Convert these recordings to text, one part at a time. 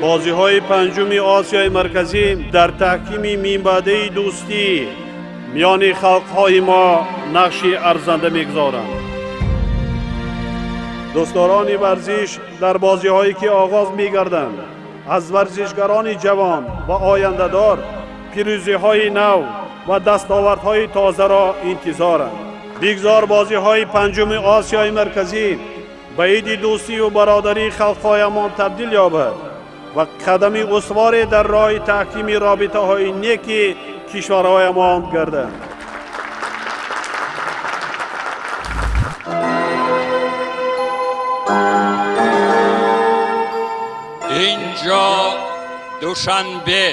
Бозиҳои панҷуми Осиёи Марказӣ дар таҳкими минбаъдаи дӯстӣ миёни халқҳои мо нақши арзанда мегузоранд. Дӯстдорони варзиш дар бозиҳое ки оғоз мегарданд, аз варзишгарони ҷавон ва ояндадор пирӯзиҳои нав ва дастовардҳои тозаро интизоранд. Бигзор бозиҳои панҷуми Осиёи Марказӣ ба иди дӯстию бародарии халқҳоямон табдил ёбад ва қадами устуворе дар роҳи таҳкими робитаҳои неки кишварҳоямон гардад. Инҷо Душанбе,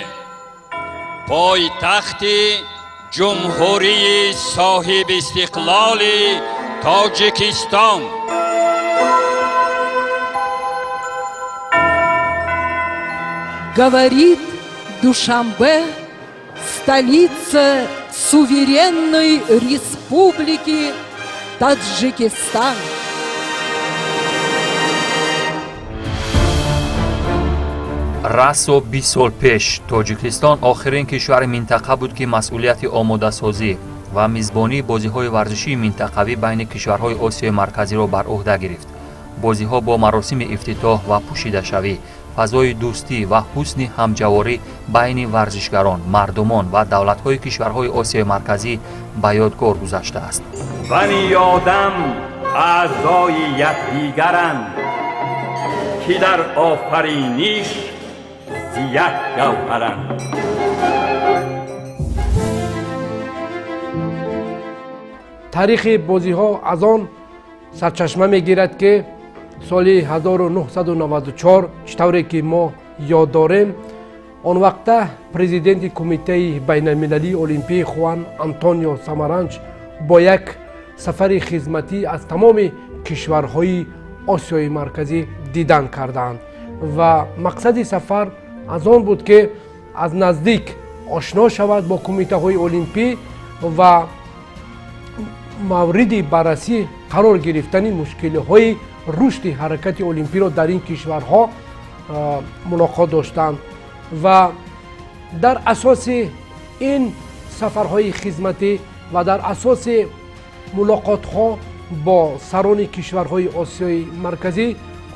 пойтахти Ҷумҳурии соҳибистиқлоли Тоҷикистон. Говорит Душанбе, столица суверенной республики Таджикистан. Расо 20 сол пеш Тоҷикистон охирин кишвари минтақа буд, ки масъулияти омодасозӣ ва мизбонии бозиҳои варзишии минтақавӣ байни кишварҳои Осиёи Марказиро бар ӯҳда гирифт. Бозиҳо бо маросими ифтитоҳ ва пӯшидашавӣ фазои дӯстӣ ва ҳусни ҳамҷаворӣ байни варзишгарон, мардумон ва давлатҳои кишварҳои Осиёи Марказӣ ба ёдгор гузаштааст. Бани одам аъзои якдигаранд, ки дар офариниш зи як гавҳаранд. Таърихи бозиҳо аз он сарчашма мегирад, ки соли 1994, чӣ тавре ки мо ёд дорем, он вақта президенти Кумитаи байналмилалии олимпӣ Хуан Антонио Самаранч бо як сафари хизматӣ аз тамоми кишварҳои Осиёи Марказӣ дидан кардаанд ва мақсади сафар аз он буд, ки аз наздик ошно шавад бо кумитаҳои олимпӣ ва мавриди баррасӣ қарор гирифтани мушкилиҳои рушди ҳаракати олимпиро дар ин кишварҳо мулоқот доштанд. Ва дар асоси ин сафарҳои хизматӣ ва дар асоси мулоқотҳо бо сарони кишварҳои Осиёи Марказӣ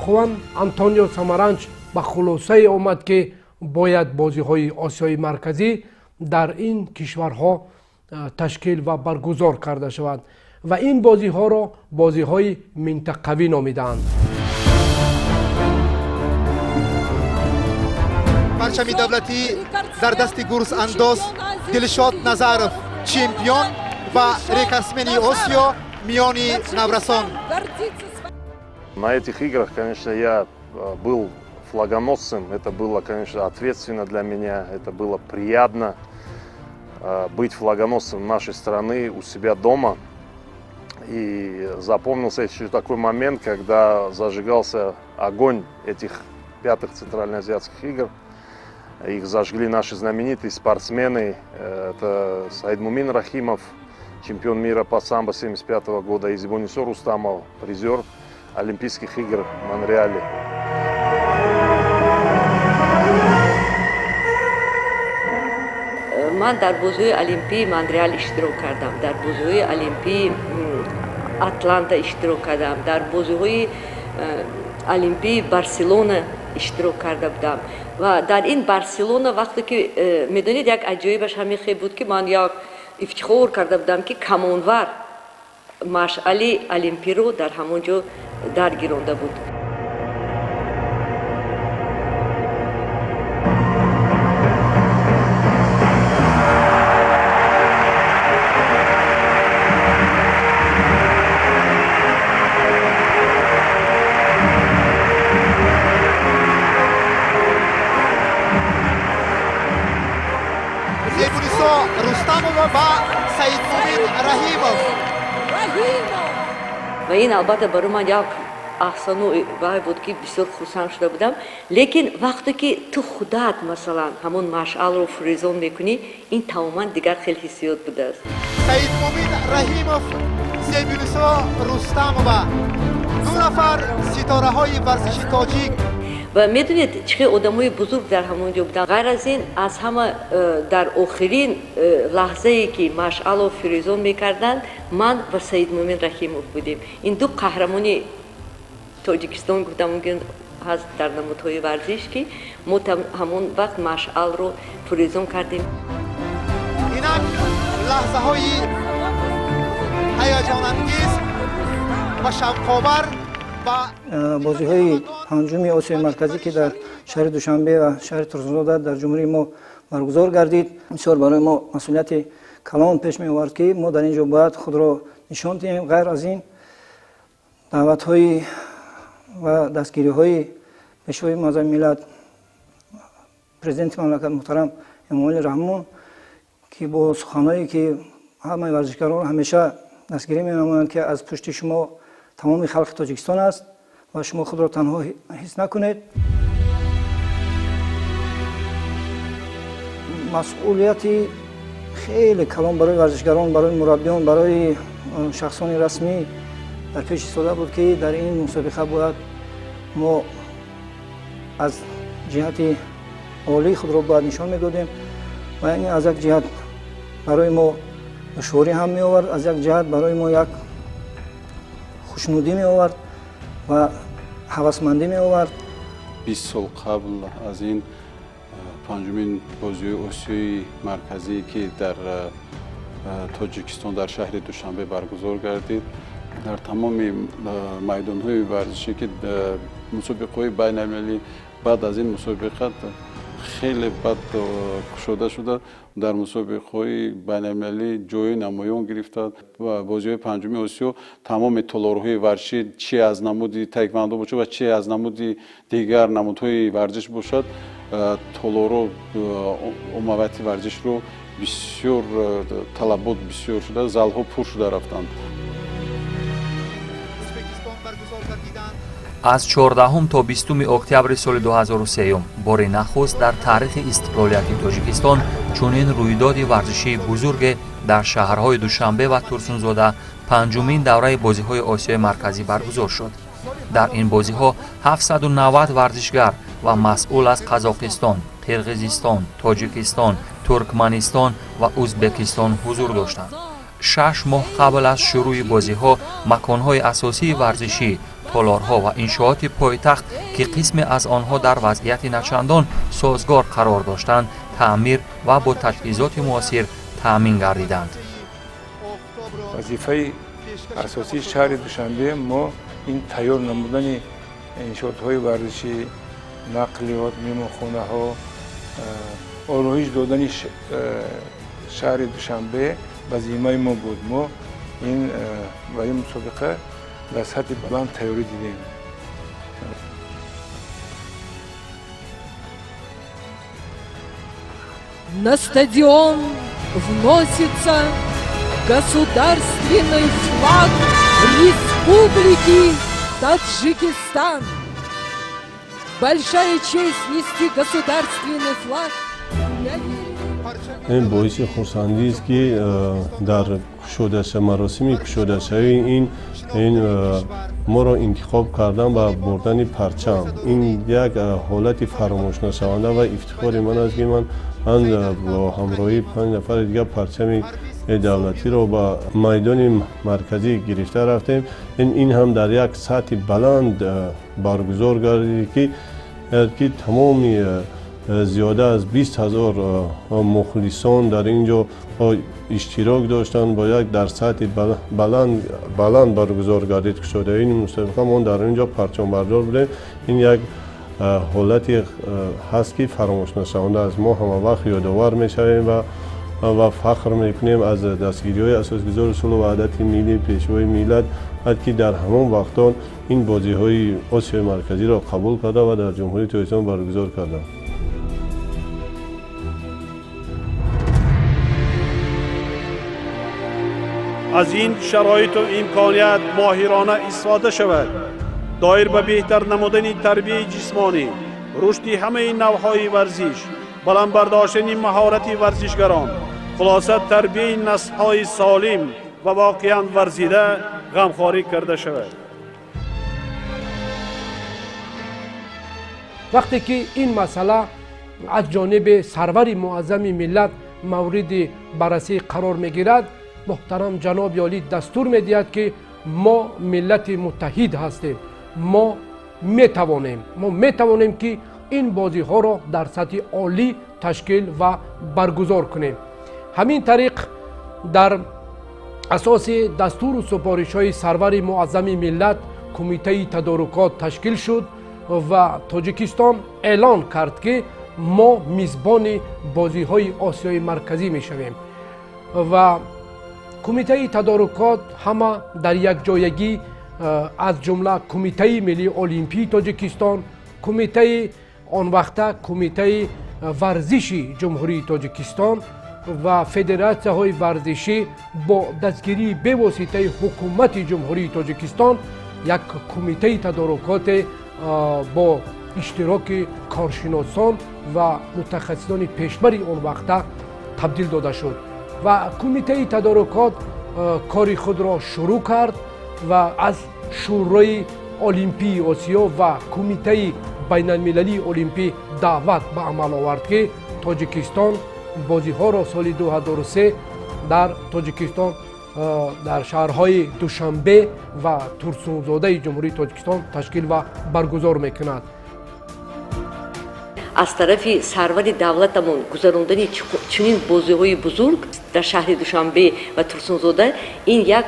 Хуан Антонио Самаранч ба хулосае омад, ки бояд бозиҳои Осиёи Марказӣ дар ин кишварҳо ташкил ва баргузор карда шавад ва ин бозиҳоро бозиҳои минтақавӣ номидаанд. Парчами давлатӣ дар дасти гурзандоз Дилшод Назаров, чемпион ва рекордсмени Осиё миёни наврасон. На этих играх, конечно, я был флагоносцем. Это было, конечно, ответственно для меня. Это было приятно быть флагоносцем нашей страны у себя дома. И запомнился еще такой момент, когда зажигался огонь этих пятых Центральноазиатских игр. Их зажгли наши знаменитые спортсмены. Это Саидмумин Рахимов, чемпион мира по самбо 1975 года, и Зебонисо Рустамова, призер Олимпийских игр в Монреале. Ман дар бозиҳои олимпии Монреал иштирок кардам, дар бозиҳои олимпии Атланта иштирок кардам, дар бозиҳои олимпии Барселона иштирок карда будам. Ва дар ин Барселона, вақте ки медонед, як аҷоибаш ҳамин хел буд, ки ман як ифтихор карда будам, ки камонвар машъали олимпиро дар ҳамон ҷо даргиронда буд. Зебунисо Рустамова ва Саидмумин Раҳимов. Ва ин албатта барои ман як аҳсану вай буд, ки бисёр хурсанд шуда будам. Лекин вақте ки ту худат, масалан, ҳамон машъалро фурӯзон мекунӣ, ин тамоман дигар хел ҳиссиёт будааст. Саидмумин Раҳимов, Зебунисо Рустамова, ду нафар ситораҳои варзиши тоҷик. Ва медонед, чӣ хел одамои бузург дар ҳамон ҷо буданд. Ғайр аз ин, аз ҳама дар охирин лаҳзае ки машъалро фирӯзон мекарданд, ман ва Саидмӯмин Раҳимов будем. Ин ду қаҳрамони Тоҷикистон, гуфта мумкин ҳаст, дар намудҳои варзиш, ки мо ҳамон вақт машъалро фирӯзон кардем. Инак лаҳзаҳои ҳаяҷонангез ва шавқовар. Бозиҳои панҷуми Осиёи Марказӣ, ки дар шаҳри Душанбе ва шаҳри Турсунзода дар ҷумҳурии мо баргузор гардид, бисёр барои мо масъулияти калон пеш меовард, ки мо дар ин ҷо бояд худро нишон диҳем. Ғайр аз ин, даъватҳои ва дастгириҳои Пешвои муаззами миллат, Президенти мамлакат муҳтарам Эмомалӣ Раҳмон, ки бо суханҳое ки ҳамаи варзишгаронро ҳамеша дастгирӣ менамоянд, ки аз пушти шумо тамоми халқи Тоҷикистон аст ва шумо худро танҳо ҳис накунед. Масъулияти хеле калон барои варзишгарон, барои мураббиён, барои шахсони расмӣ дар пеш истода буд, ки дар ин мусобиқа бояд мо аз ҷиҳати олии худро бояд нишон медодем. Ва ин аз як ҷиҳат барои мо душворӣ ҳам меовард, аз як ҷиҳат барои мо як хушнудӣ меовард ва ҳавасмандӣ меовард. 20 сол қабл аз ин панҷумин бозиҳои Осиёи Марказӣ, ки дар Тоҷикистон, дар шаҳри Душанбе баргузор гардид, дар тамоми майдонҳои варзишӣ, ки мусобиқаҳои байналмилалӣ баъд аз ин мусобиқа хеле бад кушода шуда, дар мусобиқаҳои байналмилалӣ ҷои намоён гирифта ва бозиҳои панҷуми Осиё тамоми толорҳои варзишӣ, чи аз намуди таеквандо бошад ва чи аз намуди дигар намудҳои варзиш бошад, толоро оммавияти варзишро бисёр талабот бисёр шуда, залҳо пур шуда рафтанд. Аз 14 то 20 октябри соли 2003 бори нахуст дар таърихи истиқлолияти Тоҷикистон чунин рӯйдоди варзишии бузурге дар шаҳрҳои Душанбе ва Турсунзода панҷумин давраи бозиҳои Осиёи Марказӣ баргузор шуд. Дар ин бозиҳо 790 варзишгар ва масъул аз Қазоқистон, Қирғизистон, Тоҷикистон, Туркманистон ва Ӯзбекистон ҳузур доштанд. 6 моҳ қабл аз шурӯи бозиҳо маконҳои асосии варзишӣ, толорҳо ва иншооти пойтахт, ки қисме аз онҳо дар вазъияти начандон созгор қарор доштанд, таъмир ва бо таҷҳизоти муосир таъмин гардиданд. Вазифаи асосии шаҳри Душанбе мо ин тайёр намудани иншоотҳои варзишӣ, нақлиёт, меҳмонхонаҳо, ороиш додани шаҳри Душанбе ба зиммаи мо буд. Мо ин ба ин мусобиқа дар сатҳи баланд тайёрӣ дидем. На стадион вносится государственный флаг Республики Таджикистан. Большая честь нести государственный флаг. Ин боиси хурсандист, ки дар кушодаша маросими кушодашавии ин моро интихоб кардан ба бурдани парчам, ин як ҳолати фаромӯшнашаванда ва ифтихори ман аст, ки ман бо ҳамроҳии панҷ нафари дигар парчами давлатиро ба майдони марказӣ гирифта рафтем. Ин ҳам дар як сатҳи баланд баргузор гардид, ки тамоми зиёда аз 20 000 мухлисон дар ин ҷо иштирок доштанд. Бо як дар сатҳи баланд баргузор гардид кушодаи ин мусобиқа. Мо дар ин ҷо парчамбардор будем. Ин як ҳолате ҳаст, ки фаромӯшнашаванда аст. Мо ҳама вақт ёдовар мешавем ва фахр мекунем аз дастгириҳои асосгузори сулҳу ваҳдати миллӣ, Пешвои миллат, ки дар ҳамон вақтон ин бозиҳои Осиёи Марказиро қабул карда ва дар Ҷумҳурии Тоҷикистон баргузор карданд. Аз ин шароиту имконият моҳирона истифода шавад. Доир ба беҳтар намудани тарбияи ҷисмонӣ, рушди ҳамаи навъҳои варзиш, баланд бардоштани маҳорати варзишгарон, хулоса, тарбияи наслҳои солим ва воқеан ағамхорӣ карда шавад. Вақте ки ин масъала аз ҷониби сарвари муаззами миллат мавриди баррасӣ қарор мегирад, муҳтарам ҷаноби олӣ дастур медиҳад, ки мо миллати муттаҳид ҳастем, мо метавонем, ки ин бозиҳоро дар сатҳи олӣ ташкил ва баргузор кунем. Ҳамин тариқ, дар асоси дастуру супоришҳои сарвари муаззами миллат кумитаи тадорукот ташкил шуд ва Тоҷикистон эълон кард, ки мо мизбони бозиҳои Осиёи Марказӣ мешавем. Ва кумитаи тадорукот ҳама дар якҷоягӣ, аз ҷумла Кумитаи миллии олимпии Тоҷикистон, кумитаи он вақта, Кумитаи варзиши Ҷумҳурии Тоҷикистон ва федератсияҳои варзишӣ, бо дастгирии бевоситаи ҳукумати Ҷумҳурии Тоҷикистон як кумитаи тадорукоте бо иштироки коршиносон ва мутахассисони пешбари он вақта табдил дода шуд ва кумитаи тадорукот кори худро шурӯъ кард ва аз Шӯрои олимпии Осиё ва Кумитаи байналмилалии олимпӣ даъват ба амал овард, ки Тоҷикистон бозиҳоро соли 2003 дар Тоҷикистон, дар шаҳрҳои Душанбе ва Турсунзодаи Ҷумҳурии Тоҷикистон ташкил ва баргузор мекунад. Аз тарафи сарвари давлатамон гузарондани чунин бозиҳои бузург дар шаҳри Душанбе ва Турсунзода ин як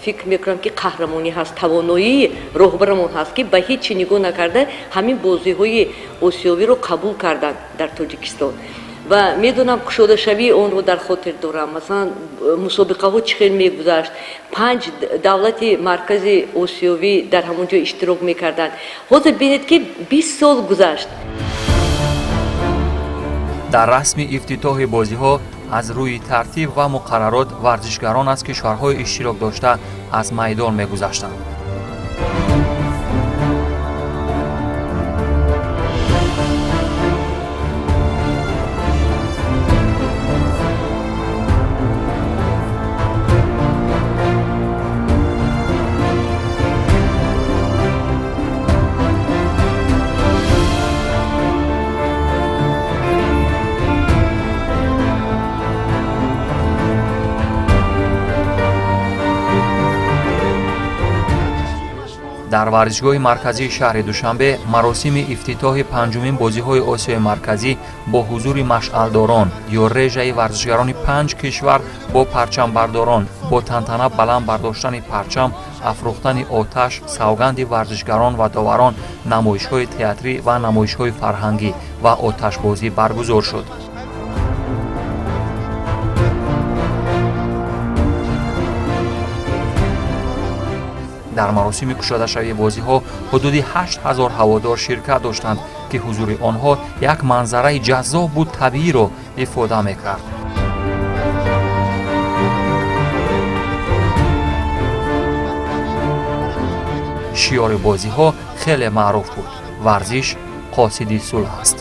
фикр мекунам, ки қаҳрамонӣ ҳаст, тавоноии роҳбарамон ҳаст, ки ба ҳеҷ чи нигоҳ накарда ҳамин бозиҳои осиёвиро қабул карданд дар Тоҷикистон. Ва медонам, кушодашавии онро дар хотир дорам. Масалан, мусобиқаҳо чӣ хел мегузашт, панҷ давлати маркази осиёвӣ дар ҳамон ҷо иштирок мекарданд. Ҳозир бинед, ки 20 сол гузашт. Дар расми ифтитоҳи бозиҳо аз рӯи тартиб ва муқаррарот варзишгарон аз кишварҳои иштирокдошта аз майдон мегузаштанд. Дар варзишгоҳи марказии шаҳри Душанбе маросими ифтитоҳи панҷумин бозиҳои Осиёи Марказӣ бо ҳузури машъалдорон ё режаи варзишгарони панҷ кишвар бо парчамбардорон, бо тантана баланд бардоштани парчам, афрӯхтани оташ, савганди варзишгарон ва доварон, намоишҳои театрӣ ва намоишҳои фарҳангӣ ва оташбозӣ баргузор шуд. Дар маросими кушодашавии бозиҳо ҳудуди 8000 ҳаводор ширкат доштанд, ки ҳузури онҳо як манзараи ҷаззобу табииро ифода мекард. Шиёри бозиҳо хеле маъруф буд: «Варзиш қосиди сулҳ аст».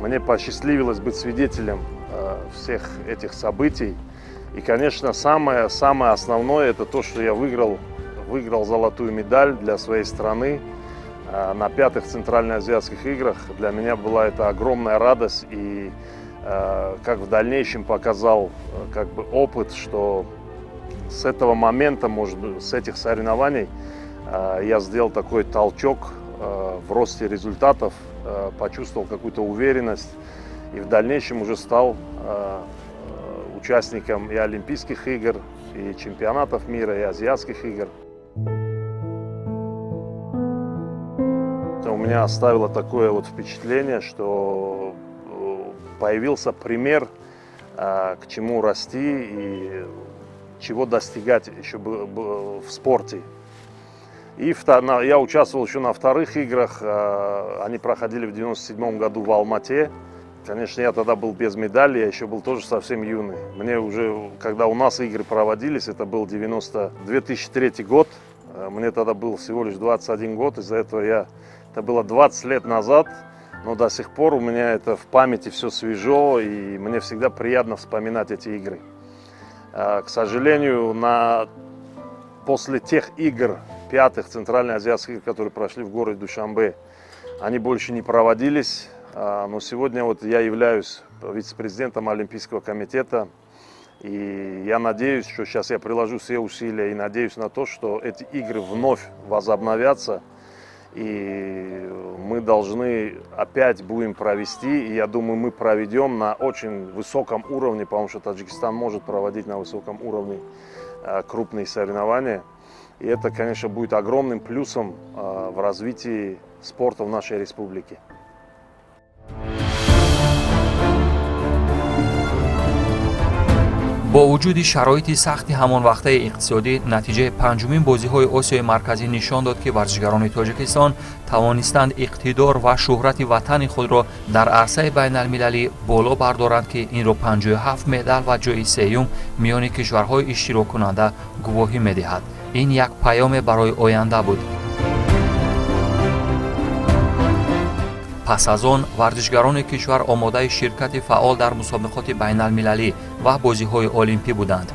Мне посчастливилось быть свидетелем всех этих событий. И, конечно, самое, самое основное – это то, что я выиграл золотую медаль для своей страны на пятых Центральноазиатских играх. Для меня была это огромная радость. И, как в дальнейшем показал как бы опыт, что с этого момента, может быть, с этих соревнований я сделал такой толчок в росте результатов, почувствовал какую-то уверенность и в дальнейшем уже стал участником и Олимпийских игр, и чемпионатов мира, и азиатских игр. У меня оставило такое вот впечатление, что появился пример, к чему расти и чего достигать еще в спорте. И я участвовал еще на вторых играх, они проходили в 97 году в Алмате. Конечно, я тогда был без медали, я еще был тоже совсем юный. Мне уже, когда у нас игры проводились, это был 2003 год, мне тогда был всего лишь 21 год, из-за этого это было 20 лет назад, но до сих пор у меня это в памяти все свежо, и мне всегда приятно вспоминать эти игры. К сожалению, после тех игр, пятых центральноазиатских игр, которые прошли в городе Душанбе, они больше не проводились. Но сегодня вот я являюсь вице-президентом Олимпийского комитета. И я надеюсь, что сейчас я приложу все усилия и надеюсь на то, что эти игры вновь возобновятся. И мы должны опять будем провести, и я думаю, мы проведем на очень высоком уровне, потому что Таджикистан может проводить на высоком уровне крупные соревнования. И это, конечно, будет огромным плюсом в развитии спорта в нашей республике. Бо вуҷуди шароити сахти ҳамонвақтаи иқтисодӣ, натиҷаи панҷумин бозиҳои Осиёи Марказӣ нишон дод, ки варзишгарони Тоҷикистон тавонистанд иқтидор ва шӯҳрати ватани худро дар арсаи байналмилалӣ боло бардоранд, ки инро 57 медал ва ҷои сеюм миёни кишварҳои иштироккунанда гувоҳӣ медиҳад. Ин як паёме барои оянда буд. Пас аз он варзишгарони кишвар омодаи ширкати фаъол дар мусобиқоти байналмилалӣ ва бозиҳои олимпӣ буданд.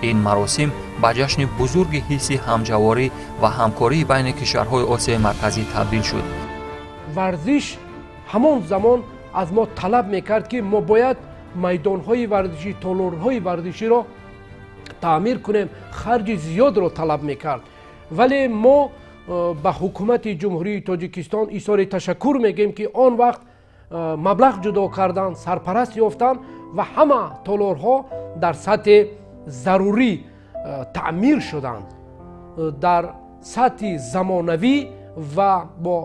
Ин маросим ба ҷашни бузурги ҳисси ҳамҷаворӣ ва ҳамкории байни кишварҳои Осиёи Марказӣ табдил шуд. Варзиш ҳамон замон аз мо талаб мекард, ки мо бояд майдонҳои варзишӣ, толорҳои варзиширо таъмир кунем, харҷи зиёдро талаб мекард. Вале мо ба ҳукумати Ҷумҳурии Тоҷикистон изҳори ташаккур мегӯем, ки он вақт маблағ ҷудо карданд, сарпараст ёфтанд ва ҳама толорҳо дар сатҳи зарурӣ таъмир шуданд, дар сатҳи замонавӣ ва бо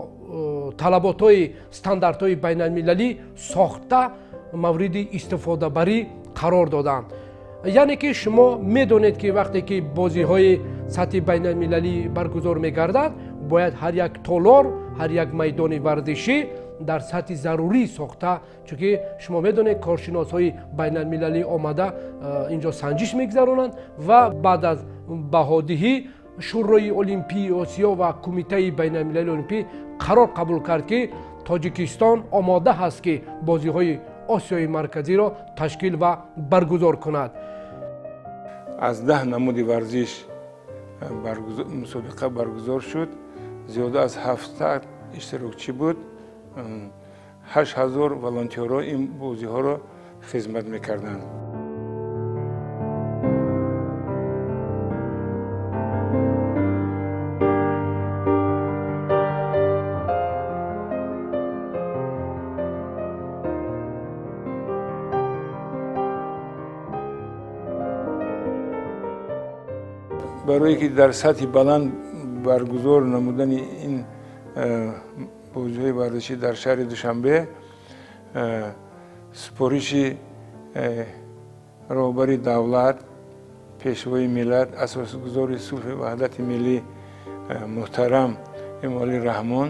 талаботҳои стандартҳои байналмилалӣ сохта, мавриди истифодабарӣ қарор доданд. Яъне ки шумо медонед, ки вақте ки бозиҳои сатҳи байналмилалӣ баргузор мегардад, бояд ҳар як толор, ҳар як майдони варзишӣ дар сатҳи зарурӣ сохта, чунки шумо медонед, коршиносҳои байналмилалӣ омада инҷо санҷиш мегузаронанд ва баъд аз баҳодиҳӣ Шӯрои Олимпии Осиё ва Кумитаи байналмилалии олимпӣ қарор қабул кард, ки Тоҷикистон омода ҳаст, ки бозиҳои Осиёи Марказиро ташкил ва баргузор кунад. Аз 10 намуди варзиш мусобиқа баргузор шуд. Зиёда аз 700 иштирокчӣ буд, 8000 волонтёрҳо ин бозиҳоро хизмат мекарданд. Барое ки дар сатҳи баланд баргузор намудани ин бозиҳои варзишӣ дар шаҳри Душанбе, супориши роҳбари давлат, пешвои миллат, асосгузори сулҳи ваҳдати миллӣ муҳтарам Эмомалӣ Раҳмон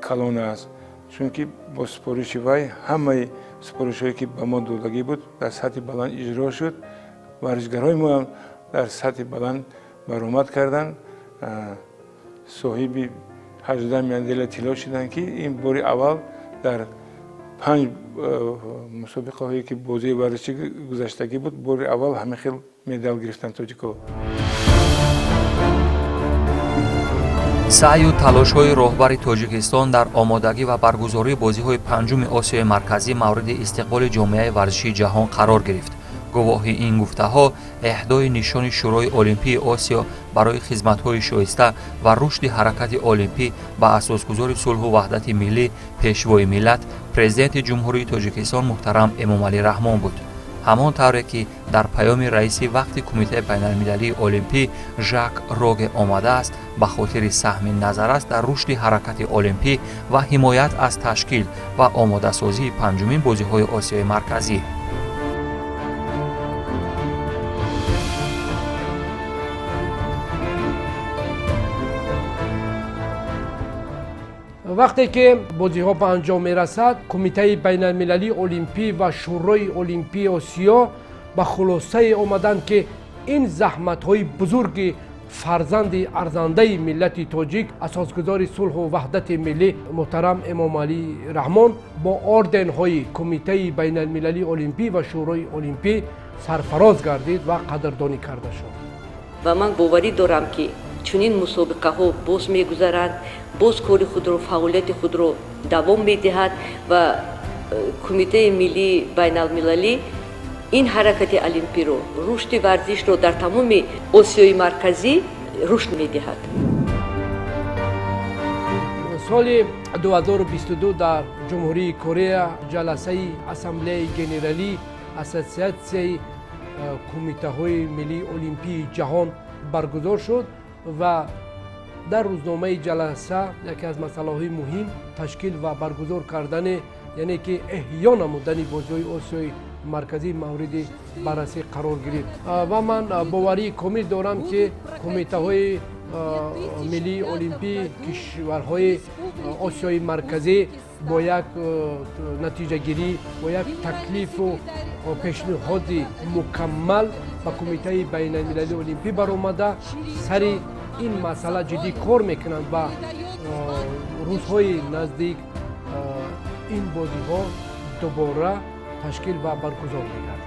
калон аст, чунки бо супориши вай ҳамаи супоришҳое ки ба мо додагӣ буд, дар сатҳи баланд иҷро шуд. Варзишгарҳои моам дар сатҳи баланд баромад карданд, соҳиби 18 медали тилло шуданд, ки ин бори аввал дар панҷ мусобиқаҳое ки бозии варзишӣ гузаштагӣ буд, бори аввал ҳамин хел медал гирифтанд тоҷико. Саъю талошҳои роҳбари Тоҷикистон дар омодагӣ ва баргузории бозиҳои панҷуми Осиёи Марказӣ мавриди истиқболи ҷомеаи варзишии ҷаҳон қарор гирифт. Гувоҳи ин гуфтаҳо эҳдои нишони Шӯрои Олимпии Осиё барои хизматҳои шоиста ва рушди ҳаракати олимпӣ ба асосгузори сулҳу ваҳдати миллӣ, пешвои миллат, Президенти Ҷумҳурии Тоҷикистон муҳтарам Эмомалӣ Раҳмон буд. Ҳамон тавре ки дар паёми раиси вақти Кумитаи байналмилалии олимпӣ Жак Роге омадааст, ба хотири саҳми назаррас дар рушди ҳаракати олимпӣ ва ҳимоят аз ташкил ва омодасозии панҷумин бозиҳои Осиёи Марказӣ. Вақте ки бозиҳо ба анҷом мерасад, Кумитаи байналмилалии олимпӣ ва Шӯрои олимпии Осиё ба хулосае омаданд, ки ин заҳматҳои бузурги фарзанди арзандаи миллати тоҷик, асосгузори сулҳу ваҳдати миллӣ муҳтарам Эмомалӣ Раҳмон бо орденҳои Кумитаи байналмилалии олимпӣ ва Шӯрои олимпӣ сарфароз гардид ва қадрдонӣ карда шуд. Ва ман боварӣ дорам, ки чунин мусобиқаҳо боз мегузаранд, боз кори худро, фаъолияти худро давом медиҳад ва Кумитаи миллии байналмилалӣ ин ҳаракати олимпиро, рушди варзишро дар тамоми Осиёи Марказӣ рушд медиҳад. Соли 2022 дар Ҷумҳурии Корея ҷаласаи Ассамблеяи генералӣ Ассотсиатсияи кумитаҳои миллии олимпии ҷаҳон баргузор шуд ва дар рӯзномаи ҷаласа яке аз масъалаҳои муҳим ташкил ва баргузор кардани, яъне ки эҳё намудани бозиҳои Осиёи Марказӣ мавриди баррасӣ қарор гирифт. Ва ман боварии комил дорам, ки кумитаҳои миллии олимпии кишварҳои Осиёи Марказӣ бо як натиҷагирӣ, бо як таклифу пешниҳоди мукаммал ба Кумитаи байналмилалии олимпӣ баромада, сари ин масъала ҷиддӣ кор мекунанд ва рӯзҳои наздик ин бозиҳо дубора ташкил ва баргузор мегардад.